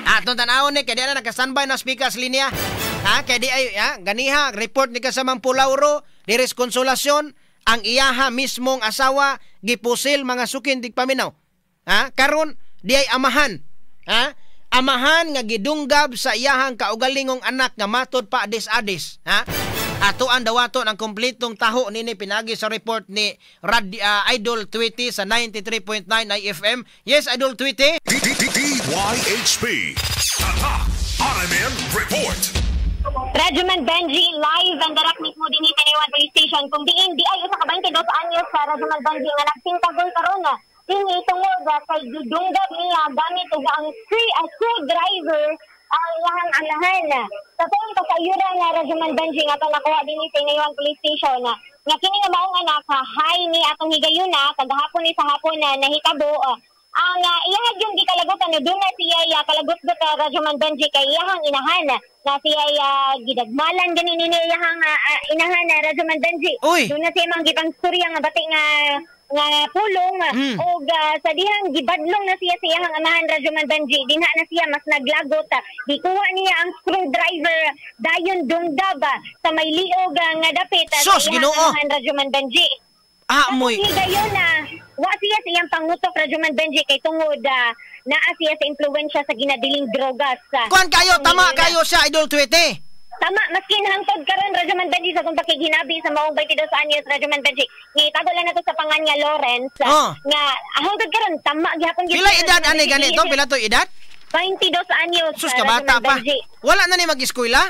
Atong tan-awon ni kay di na naka-standby na speaker sa linya. Ha, kay di ay ha, ganiha report ni kasamang Pulauro diri sa Konsolasyon, ang iyaha mismong asawa gipusil, mga sukin tigpaminaw. Ha, karon di ay amahan. Ha? Amahan nga gidunggab sa iyahang kaugalingong anak nga matod pa adis-adis. Ha? Ato ang dawaton ang kompletong taho nini pinagi sa report ni Idol Tweety sa 93.9 IFM. Yes, Idol Tweety. DYHP. Tatak RMN Report. Radyoman Benji, live and direct mismo din sa Inayawan Police Station. Kung diin, di ay usa ka 22 anyos sa Radyoman Benji nga nagsingkagol karon na. Dini tungod kay gidunggab niya gamit og ang screwdriver ang iyahang amahan. Sa tuong kasayuran nga, Radyoman Benji, nga to nakuha dinhi sa Inayawan Police Station na nga kini nga maong anak hay ni atong higayuna kagahapon ni sa hapon na nahitabo ang iyahag yung gikalagutan no doon na siya kalagot ka, Radyoman Benji, kay iyahang inahan na siya gidagmalan gani ni iyahang inahan na, Radyoman Benji. Uy! Doon na siya mga gipangstorya nga bati nga nga pulong og sa dihang gibadlong na siya sa iyahang amahan, Radyoman Benji, dinha na siya mas naglagot. Gikuha niya ang screwdriver, dayon dunggab sa may liog nga dapit sa Sus, iyahang Ginoo! amahan, Radyoman Benji. Ah, moy. Higayon na wa siya sa iyang pangutok, Radyoman Benji, kay tungod naa siya sa impluwensya sa ginadiling drogas. Kuan kayo, tama kayo siya, Idol Tweety. Tama, maskin hangtod karon, Radyoman Benji, sa kung pakiginabi sa maong 22 anyos, Radyoman Benji. Nga itago lang nato sa pangan nga Lawrence nga hangtod karon tama gihapon gyud Pila siya, edad Radyoman ani Benji. ganito? Pila to edad? 22 anyos. Sus, kabata Radyoman pa. Benji. Wala na ni mag-eskwela?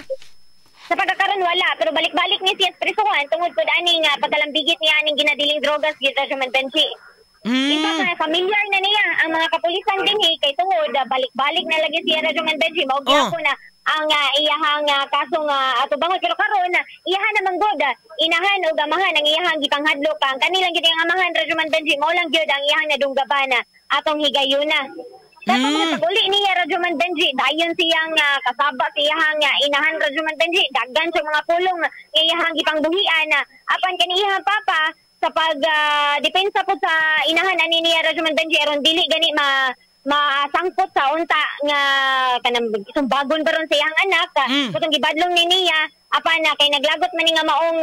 Sa pagkakaroon wala, pero balik-balik ni siya sa prisuhan tungod pud ani nga pagkalambigit niya aning ginadiling drogas gyud, Radyoman Benji. In fact, familiar na niya ang mga kapulisan dinhi kay tungod balik-balik na lagi siya, Radyoman Benji. Mao gyapon na ang iyahang kaso nga atubangon, pero karon iyahan naman gud inahan og amahan ang iyahang gipanghadlok. Ang kanilang gyud ang amahan, Radyoman Benji, mao lang gyud ang iyahang nadunggaban na atong higayuna. Tapos pag-uli niya, Radyoman Benji, dayon siyang kasaba sa iyahang inahan, Radyoman Benji, daggan sa mga pulong nga iyahang gipangbuhian. Apan kani iyahang papa sa pag depensa po sa inahan ani niya, Radyoman Benji, aron dili gani ma masangpot sa unta nga kanang sumbagon baron sa iyang anak kutong gibadlong ni niya. Apan kay naglagot man ni nga maong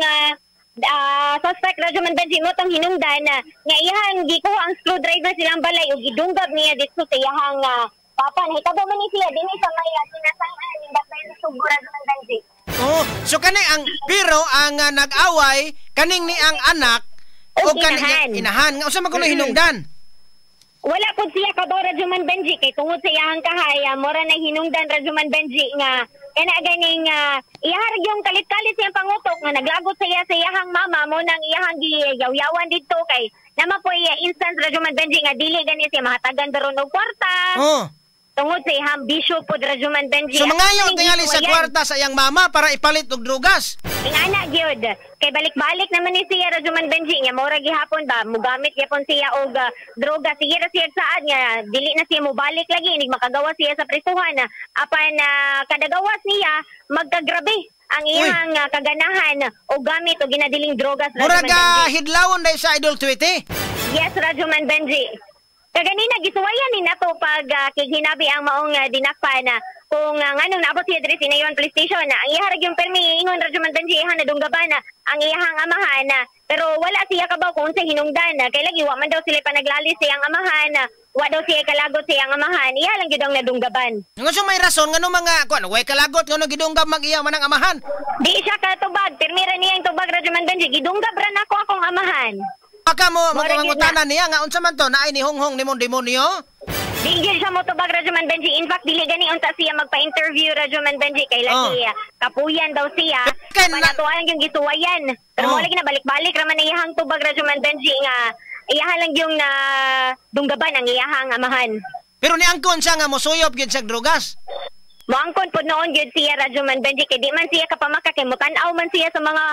suspect, Radyoman Benji, mo tong hinungdan nga iyahang gikuha ang screwdriver silang balay ug gidunggab niya didto sa iyahang papa. Nahitabo man ni siya dinhi sa may kinasangan ning Batay sa Subo, Radyoman Benji. Oh, so kani ang pero ang nag-away kaning ni ang anak O o kaning inahan. Inahan nga unsa man kuno hinungdan? Wala pud siya kabaw, Radyoman Benji, kay tungod sa iyahang kahay, mora na hinungdan, Radyoman Benji, nga kana ganing iyahar yung kalit-kalit siyang pangutok nga naglagot sa iya sa iyahang mama mo nang iyahang giyawyawan didto kay nama po iya instance, Radyoman Benji, nga dili gani siya mahatagan daron og kwarta tungod sa iyahang bisyo pod, Radyoman Benji. So mangayo Ang tingali sa gisuwayan. kwarta sa iyang mama para ipalit og drugas. Ingana gyud. Kay balik-balik naman ni siya, Radyoman Benji, nga mura gihapon ba mugamit gyapon siya og droga. Sige ra siya saad nga dili na siya mobalik lagi inig makagawa siya sa prisuhan. Apan kadagawas niya magkagrabe ang iyang kaganahan o gamit og ginadiling drogas, Murag Radyoman Benji. hidlawon dai sa Idol Tweety. Yes, Radyoman Benji. Kaganina gisuwayan ni nato pag kig hinabi ang maong dinakpan na kung nganong naabot siya diri sa Inayawan Police Station na ang iyahang yung permi ingon, Radyoman Benji, iyahang nadunggaban na ang iyahang amahan na, pero wala siya kabaw kung unsay hinungdan na kay lagi wa man daw sila panaglalis sa iyang amahan na wa daw siya kalagot sa iyang amahan, iya lang gyud ang nadunggaban. Nga so may rason ngano mga kuan way kalagot ngano gidunggab mag iya manang amahan. Di siya katubag, pirmi ra niya ang tubag, Radyoman Benji, gidunggab ra nako akong amahan. Baka mo Mura gyud. magpangutana niya nga unsa man to naay ni honghong nimong demonyo? Di gyud siya motubag, Radyoman Benji. In fact, dili gani unta siya magpa-interview, Radyoman Benji, kay lagi kapuyan daw siya. Kay na- Panatuan yung gisuwayan. Pero mo lagi na balik-balik raman na iyahang tubag, Radyoman Benji, nga iyahan lang yung na dunggaban ang iyahang amahan. Pero niangkon siya nga mosuyop gyud siya drugas. Moangkon pod noon gyud siya, Radyoman Benji, kay di man siya kapamaka kay mutan-aw man siya sa mga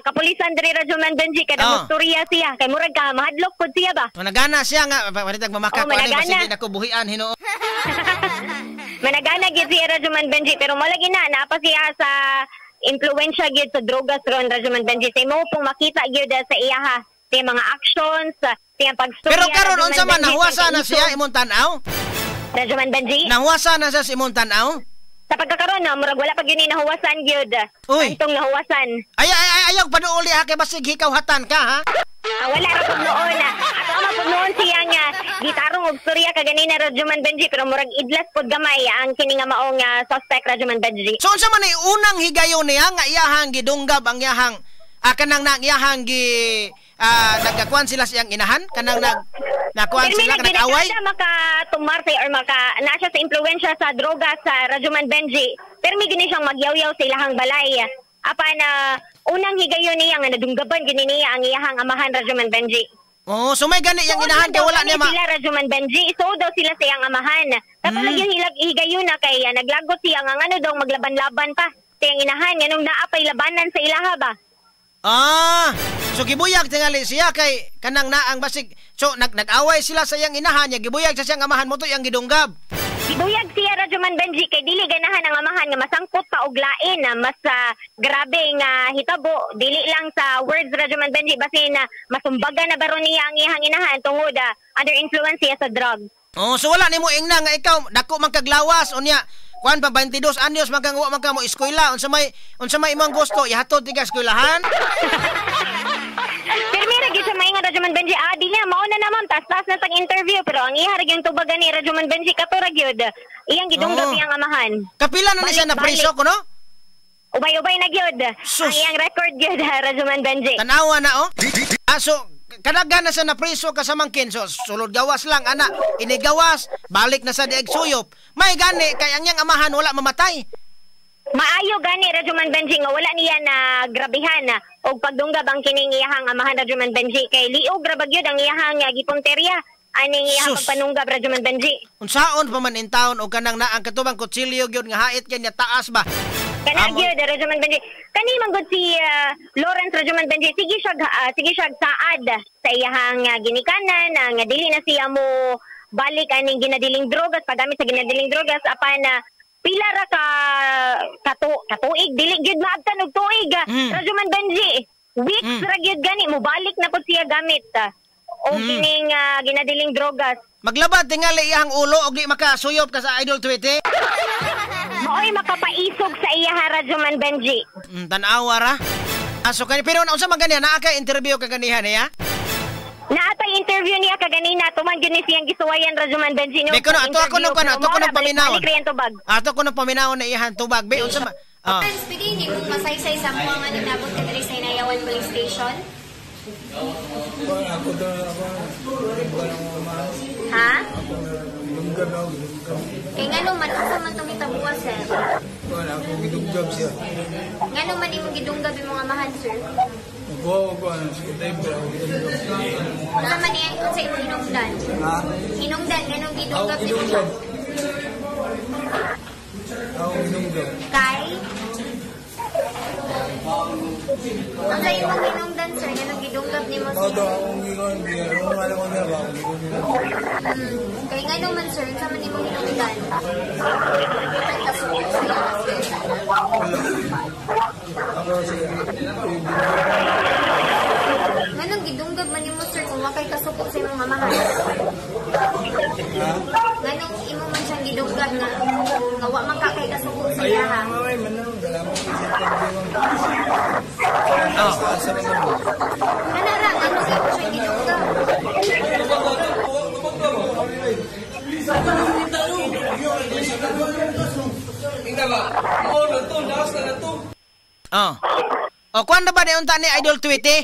kapulisan diri, Radyoman Benji, kada mustorya siya kay murag ka mahadlok pod siya ba. Managana siya nga paritag mamaka Oh, ko ani managana. basig di nako buhian hinuon. Managana gyud siya, Radyoman Benji, pero mo lagi na naa pa siya sa impluwensya gyud sa drogas ron, Radyoman Benji. Sa imo pong makita gyud sa iyaha sa iyang mga actions, sa iyang pagstorya. Pero karon Radyoman unsa man Benji, nahuwasa sa na siya isog. imong tan-aw? Radyoman Benji. Nahuwasa na sa imong tan-aw? Sa pagkakaroon na, murag wala pa gyud ni nahuwasan gyud. Uy. Antong nahuwasan. Ay ay ay ayaw paduoli ha kay basig hikaw hatan ka ha. Ah, wala ra pud noon. Ato ama pud noon siya nga gitarong og storya kaganina, Radyoman Benji, pero murag idlas pud gamay ang kini nga maong suspect, Radyoman Benji. So unsa man ni unang higayon niya nga iyahang gidunggab ang iyahang kanang nang iyahang gi nagkakuan sila siyang inahan kanang nag nakuan sila nag-away makatumar sa or maka na siya sa impluwensya sa droga sa Radyoman Benji. Pero may gini siyang magyawyaw sa ilahang balay. Apan unang higayon niya nga nadunggaban gini niya ang iyahang amahan, Radyoman Benji. Oh, so may gani yang inahan kay wala niya ma sila, Radyoman Benji. So daw sila sa iyang amahan. Kato lagi yung higayon na kay naglagot siya nga ngano daw maglaban-laban pa sa iyang inahan nganong naa pay labanan sa ilaha ba. Ah, so gibuyag tingali siya kay kanang naang basig. So nag-away sila sa iyang inahan, ya gibuyag sa siyang amahan mo to iyang gidunggab. Gibuyag siya, Radyoman Benji, kay dili ganahan ang amahan nga masangkot pa og lain na mas grabe nga hitabo dili lang sa words, Radyoman Benji, basin na masumbagan na baron niya ang iyang inahan tungod under influence siya sa drug. Oh, so wala nimo ingna nga ikaw dako man kaglawas unya kuan pa 22 anyos man kang wa man ka mo eskwela unsa may imong gusto ihatod ti ka eskwelahan. Pero mira gyud sa maingon, Radyoman Benji, di niya mao na naman tas-tas na tag interview pero ang iya ra gyud tubagan ni Radyoman Benji kato ra gyud iyang gidunggab iyang amahan. Kapila na ni siya na priso kuno? Ubay-ubay na gyud. Ang iyang record gyud, Radyoman Benji. Tanawa na oh. So kadagan na sa napriso kasamangkin so sulod gawas lang ana inigawas balik na sa dieg suyop may gani kay ang iyang amahan wala mamatay. Maayo gani, Radyoman Benji, nga wala niya na grabihan og pagdunggab ang kining iyahang amahan, Radyoman Benji, kay liog ra ba gyud ang iyahang gipunterya aning iyahang pagpanunggab, Radyoman Benji. Unsaon pa man in town og kanang naang katubang kutsilyo gyud nga hait kanya taas ba? Kana gyud, Radyoman Benji. Kani man gud si Lawrence, Radyoman Benji, sige siya saad sa iyahang ginikanan nga dili na siya mo balik aning ginadiling drogas, paggamit sa ginadiling drogas apan pila ra ka katuig dili gyud maabtan og tuig, Radyoman Benji. Weeks ra gyud gani mo balik na pud siya gamit og kining ginadiling drogas. Maglabad tingali iyang ulo og di makasuyop ka sa Idol Tweety. Maoy makapaisog sa iya, Radyoman Benji. Tan-awa ra. So kani pero unsa man ganiya naa kay interview kaganihan niya? Naatay interview niya kaganina tuman gyud ni siyang gisuwayan, Radyoman Benji. No, kuno ato ako nung kuno ato kuno paminawon. Ato kuno paminawon na iyahan tubag be unsa man. Pwede ni mong masaysay sa mga nga ninabot ka diri sa Inayawan Police Station? Ha? Kay ngano man unsa man tumitabuwa, sir? Ako gidunggab siya. Ngano man imong gidunggab imong amahan, sir? Unsa man iyang unsa imong hinungdan? Ha? Hinungdan nganong gidunggab nimo siya? Ako gidunggab. Kay unsa imong hinungdan, sir? Nganong gidunggab nimo siya? Ako akong gingon, alam ko na ba akong gingon. Kay ngano man, sir, unsa man imong hinungdan? Nganong gidunggab man nimo, sir, kung wakay kasuko sa imong amahan? Nganong imo man siyang gidunggab nga wa man ka kay kasuko sa iya ha? Kana ra nganong imo siyang gidunggab? Oh. O kuan na ba ni unta ni Idol Tweety?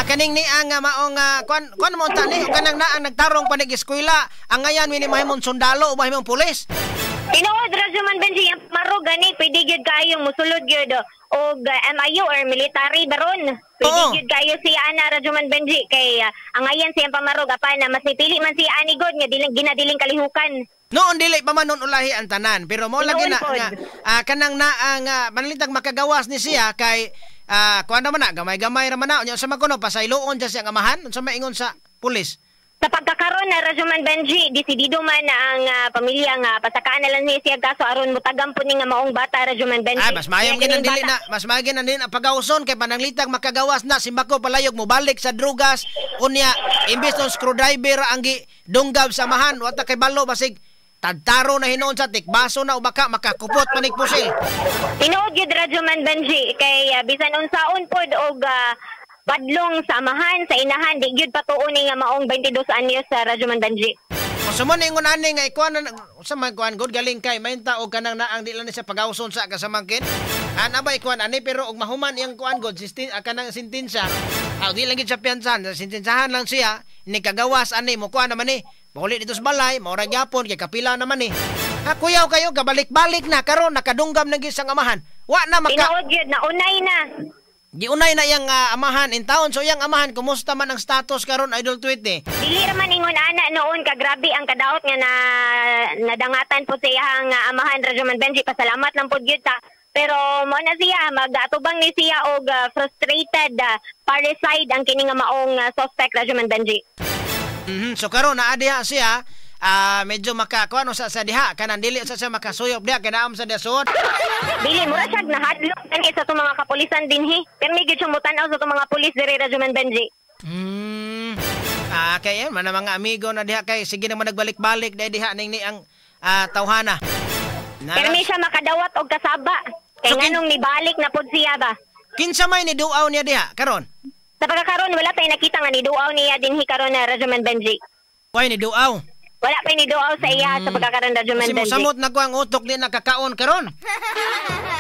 Kaning ni ang maong kuan kuan mo unta ni o kanang naang nagtarong pa nig eskwela ang ngayan mini mahimong sundalo o mahimong pulis. Tinuod, Radyoman Benji, ang marog gani pwede gyud kaayo musulod gyud og MIU or military baron. Pwede gyud kaayo siya ana, Radyoman Benji, kay ang ngayan siyang pamarog apan mas nipili man siya ani god nga diling ginadiling kalihukan. Noon dili pa man nun ulahi ang tanan pero mo lagi na nga kanang naang manalitag makagawas ni siya kay kuan naman na gamay-gamay ra man na unya sa man kuno pasayloon siya siyang amahan unsa maingon sa pulis. Sa pagkakaroon na, Radyoman Benji, desidido man na ang pamilya nga pasakaan na lang niya siya kaso aron mutagam po ni nga maong bata, Radyoman Benji. Ay, mas maayo ginan dili na, mas maayo ginan dili na pagawson kay pananglitag makagawas na simbako palayog mobalik sa drugas unya imbes ng screwdriver ang gidunggab sa amahan wa ta kay balo basig Tadtaro na hinuon sa tikbaso na o baka makakupot panig pusil. Tinuod gyud, Radyoman Benji, kay bisan unsaon pod og badlong sa amahan sa inahan, di gyud patuon ni nga maong 22 anyos sa Radyoman Benji. So mo ningon ani nga ikuan sa man kuan god galing kay mainta og kanang naang di lang ni sa pagawson sa kasamangkin. Ana ba ikuan ani pero og mahuman iyang kuan god sistin kanang sentensya. Di lang gid siya piyansahan, sentensahan lang siya ni kagawas ani mo kuan naman ni. Mauli dito sa balay, maura gyapon kay kapila naman ni. Ha kuyaw kayo gabalik-balik na karon nakadunggam na gyud sang amahan. Wa na maka Tinuod gyud na unay na. Giunay na iyang amahan in town. So iyang amahan kumusta man ang status karon, Idol Tweet eh? Dili ra man ingon ana noon kagrabe ang kadaot nga na nadangatan po sa iyang amahan, Radyoman Benji. Pasalamat lang pod gyud ta. Pero mo na siya magatubang ni siya og frustrated parricide ang kini nga maong suspect, Radyoman Benji. So karon naa diha siya medyo makakuano sa diha kanang dili sa siya makasuyop diha kay naam sa diha suod. Dili mura siya nahadlok gani sa itong mga kapulisan dinhi. Pero may gyud siya motan-aw sa itong mga pulis diri, Radyoman Benji. Kay yan man ang mga amigo na diha kay sige naman nagbalik-balik dahil diha ning ni ang tawhana. Pero may siya makadawat og kasaba. Kay So, nganong nibalik na pod siya ba? Kinsa may ni duaw niya diha karon? Sa pagkakaroon wala tay nakita nga ni duaw niya dinhi karon na, Radyoman Benji. Way ni duaw. Wala pa ni duaw sa iya sa pagkakaroon, Radyoman Kasi Benji. mosamot na ko ang utok di nakakaon karon.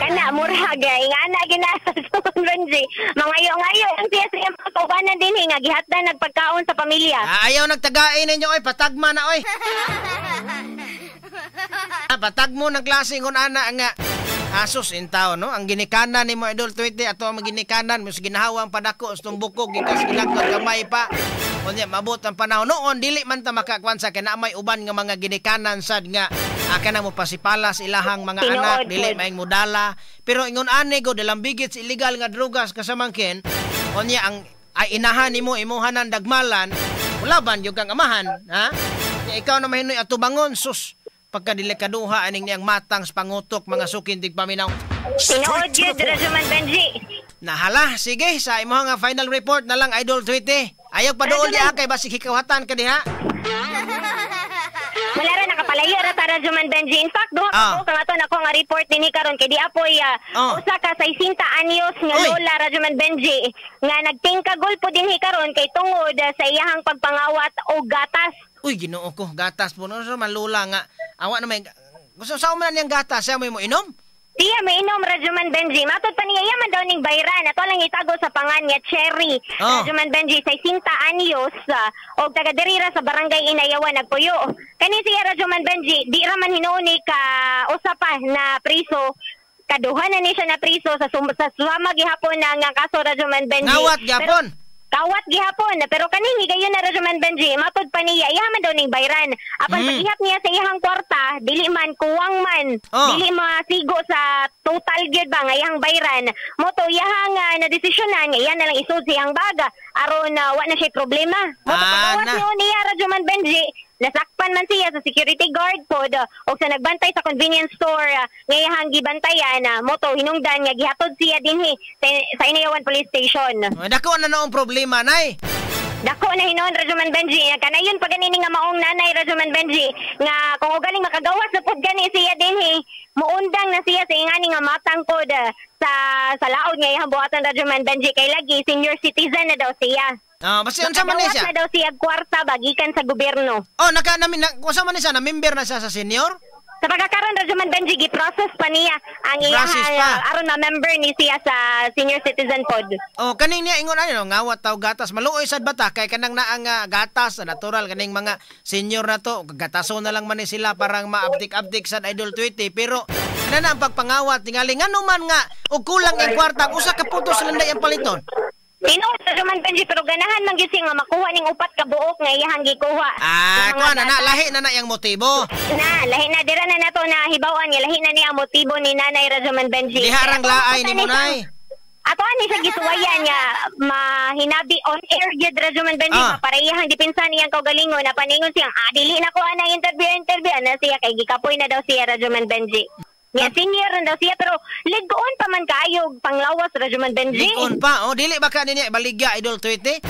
Kana murag ingana gina Radyoman Benji. Mangayo-ngayo ang siya sa iyang mga kaubanan dinhi nga gihatdan nagpagkaon sa pamilya. Ayaw nagtagain ninyo oy, patagma na oy. Patagmo ng klase ngon ana nga asos in town no ang ginikanan nimo Idol Tweety ato ang ginikanan mas ginhawang padako sa tumbukog gikas gilagkod gamay pa unya mabot ang panahon noon dili man ta makakuan sa kay naa may uban nga mga ginikanan sad nga kanang mo pasipalas ilahang mga Tinuod, anak dili pod. maing modala pero ingon ani go dalang bigit sa illegal nga drugas kasamangkin unya ang ay inahan nimo imuhanan dagmalan ulaban gyud kang amahan ha. Nya ikaw na mahinoy atubangon sus pagkadilikaduha aning niyang matang sa pangutok mga sukin tigpaminaw. Tinuod gyud, Radyoman Benji. Nahala, sige, sa imong nga final report na lang, Idol Tweety. Ayaw pa doon diha kay basig hikawhatan ka diha. Wala ra nakapalayo ra ta, Radyoman Benji. In fact, duha ka buok ang ato nako nga report dinhi karon kay di apoy usa ka 60 anyos nga Uy. lola, Radyoman Benji, nga nagtingkagol po dinhi karon kay tungod sa iyahang pagpangawat og gatas. Uy, Ginoo ko, gatas po no so manlula nga. Awa na may gusto sa man niyang gatas, siya may mo inom? Siya may inom, Radyoman Benji. Matod pa niya, iya man daw ning bayran. Ato lang itago sa pangan niya, Cherry. Radyoman Benji, 60 anyos og taga diri ra sa barangay Inayawan nagpuyo. Kani siya, Radyoman Benji, di ra man hinuon ni ka usa pa na priso. Kaduha na ni siya na priso sa sa sumama gihapon na nga kaso, Radyoman Benji. Ngawat gyapon. Pero, kawat gihapon pero kaning higayon na, Radyoman Benji, matod pa niya iya man daw ning bayran apan pag-ihap niya sa iyang kwarta dili man kuwang man dili masigo sa total gyud ba nga iyang bayran mo to iyahang na desisyonan nga iya na lang isud sa iyang baga aron wa na siya problema mo to pagawat niyo niya, Radyoman Benji, nasakpan man siya sa security guard pod o sa nagbantay sa convenience store nga iyahang gibantayan mo to hinungdan nga gihatod siya dinhi sa Inayawan Police Station. Dako na noong problema nay. Dako na hinuon, Radyoman Benji. Kanayon pa ganini nga maong nanay, Radyoman Benji, nga kung ugaling makagawas na pud gani siya dinhi, muundang na siya sa ingani nga matang pod sa laod nga iyang buhatan, Radyoman Benji, kay lagi senior citizen na daw siya. Basta unsa man ni Makagawas siya? na daw siya kwarta bagikan sa gobyerno. Oh, naka namin na, unsa man ni siya na member na siya sa senior? Sa pagkakaroon, Radyoman Benji, gi-process pa niya ang Process iyang pa. aron na member ni siya sa senior citizen pod. Oh, kaning niya ingon ano ngawat taw gatas maluoy sad bata kay kanang naang gatas na natural kaning mga senior na to gataso na lang man ni sila parang maabdik-abdik sad Idol Tweety pero ana na ang pagpangawat tingali ngano man nga og kulang ang kwarta usa ka putos lang day ang paliton. Tinuod, Radyoman Benji, pero ganahan man gyud siya nga makuha ning upat ka buok nga iyahang gikuha. Kuha na na lahi na na iyang motibo. Na, lahi na dira na nato na hibaw-an nga lahi na niya ang motibo ni Nanay, Radyoman Benji. Diha rang laay ni Munay. Ato ani siya gisuwayan nga mahinabi on air gyud, Radyoman Benji, para iyahang depensa niyang kaugalingon na paningon siyang dili na ko ana interview ana siya kay gikapoy na daw siya, Radyoman Benji. Nga senior na daw siya pero ligoon pa man kayo panglawas, Radyoman Benji. Ligoon pa. Oh, dili ba ka niya ibaligya, Idol Tweety?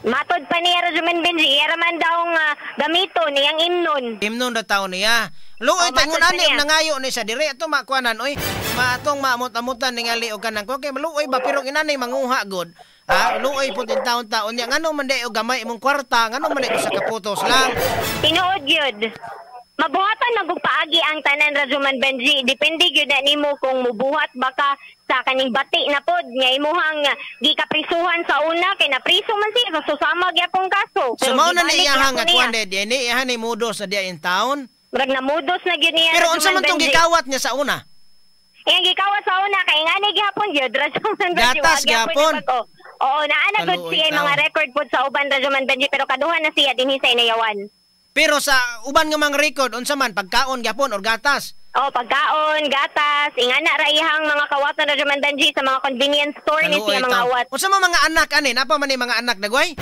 Matod pa niya Rajuman Benji, iya raman daw nga gamito niyang imnon. Imnon ra taon niya. Luoy Oh, tangon matod pa ani niya. nangayo ni sa dire ato makuanan oy. Maatong maamot-amutan ningali og kanang ko kay maluoy ba pero inanay manguha gud. Ha, luoy pud in taon-taon niya ngano man di og gamay imong kwarta, ngano man di sa kaputos lang. Tinuod gyud. Mabuhatan magugpaagi ang tanan Rajuman Benji. Depende gyud na nimo kung mubuhat baka sa kaning bati na pod nga imuhang gikaprisuhan sa una kay napriso man siya sa susama gyapon kaso. So mao na ni gibalik iyahang gyapon nga kuan niya. di ni iyahan ni mudos na diya in town. Murag namudos na gyud niya. Pero unsa Rajuman man tong Benji. gikawat niya sa una? Iyang gikawat sa una kay ngani gihapon gyud Rajuman Benji. Gatas wa gyapon gyapon. na bag-o. Oo, naa na gud Kaluoy siya taon. mga record pod sa uban Rajuman Benji pero kaduha na siya dinhi sa Inayawan. Pero sa uban nga mga record unsa man pagkaon gyapon or gatas? Oh, pagkaon, gatas, ingana ra iyang mga kawatan Rajuman Benji sa mga convenience store ni Kaluoy siya mga taon. awat. Unsa man mga anak ani? Napa man ni mga anak dagway?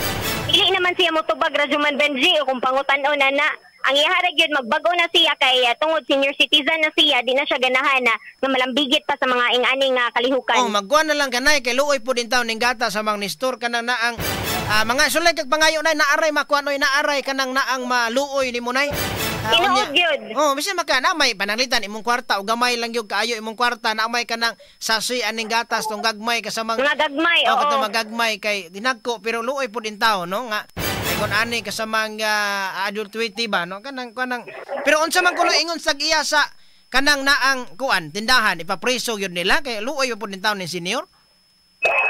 Dili naman siya motubag Rajuman Benji o kung pangutan-on na na. Ang iya ra gyud magbago na siya kay tungod senior citizen na siya, di na siya ganahan na nga malambigit pa sa mga ing-ani nga kalihukan. Oh, magkuan na lang kanay kay luoy po din taon ning gata sa mga nistor kanang naang mga sulay kag pangayo nay naaray makuan oy naaray kanang naang maluoy nimo nay. Tinuod gyud. Oh, bisan maka na may pananglitan imong kwarta o gamay lang gyud kaayo imong kwarta na may kanang sasi aning gatas tong gagmay kasamang Mga gagmay, oh, oo. katong magagmay kay dinagko pero luoy po din taon no nga ay kun ani kasamang adult 20 ba no kanang kanang pero unsa man kuno ingon sa iya sa kanang naang kuan tindahan ipapreso gyud nila kay luoy po din taon ni senior.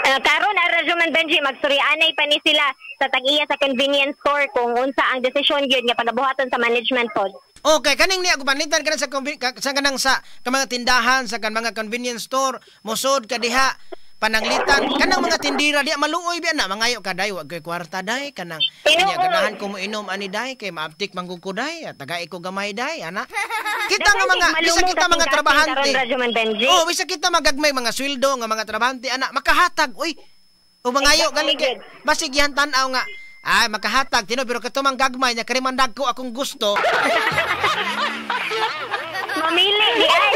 Karon Rajuman Benji magsurianay pa ni sila sa tag-iya sa convenience store kung unsa ang desisyon gyud nga pagabuhaton sa management pod. Okay, kaning niya gupanitan kana sa sa kanang sa ka mga tindahan sa kan mga convenience store, mosod ka diha pananglitan kanang mga tindira diha maluoy biya na mangayo ka day wa koy kwarta day kanang Tinuod. kanya ganahan ko moinom ani day kay maaptik man gud ko day at tagay ko gamay day ana. Kita nga mga bisa kita mga trabahante. Rajuman Benji. Oh, bisa kita magagmay mga sweldo nga mga trabahante ana makahatag uy. O mangayo Exactly, galing kay basig yan tan-aw nga ay makahatag tino pero katumang gagmay nya kari man dagko akong gusto. Mamili di ay.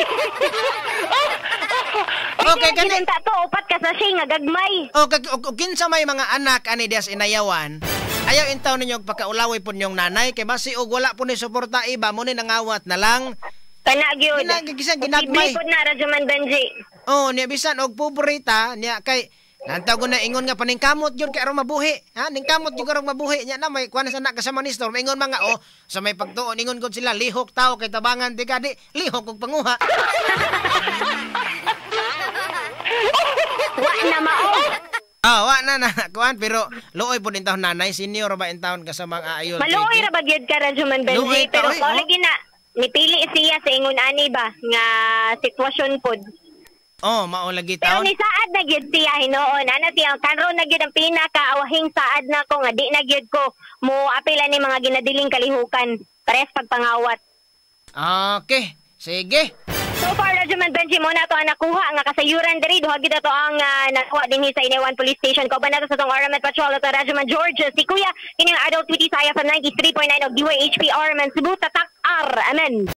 Okay, gani. Kinunta to upat ka sachet nga gagmay. O kag o kinsa may mga anak ani dias inayawan, ayaw intaw ninyo og pakaulaway po ninyong nanay kay basi og wala po ni suporta iba mo ni nangawat na lang. Kana gyud. Ginagmay. Posible pod na Rajuman Benji. Oh, niya bisan og pobreta niya kay nantaw ko na ingon nga paningkamot gyud kay aron mabuhi. Ha, ningkamot gyud aron mabuhi nya na may kuan sa anak ka sa minister, maingon mga oh, sa may pagtuon ingon gud sila lihok tao kay tabangan di ka di lihok og panguha. Wa na mao. Ah, wa na na kuan pero luoy po din taon nanay senior ba in taon ka sa mga ayon. Maluoy ra ba gyud ka Rajuman Benji Luoy ka, pero oy, mao oh. lagi na nipili siya sa ingon ani ba nga sitwasyon pod. Oh, mao lagi Pero taon. ni saad na gyud siya hinuon. Ana siya karon na gyud ang pinakaawahing saad na ko nga di na gyud ko mo apila ni mga ginadiling kalihukan. Parehas pagpangawat. Okay, sige. So far, Rajuman Benji, mo na to ang nakuha nga kasayuran diri. Duha gyud to ang nakuha dinhi sa Inayawan Police Station. Kauban nato sa tong RMN Patrol ato Rajuman George. Si Kuya, kini ang adult 20 sa IFM 93.9 og DYHP RMN Cebu Tatak R. Amen.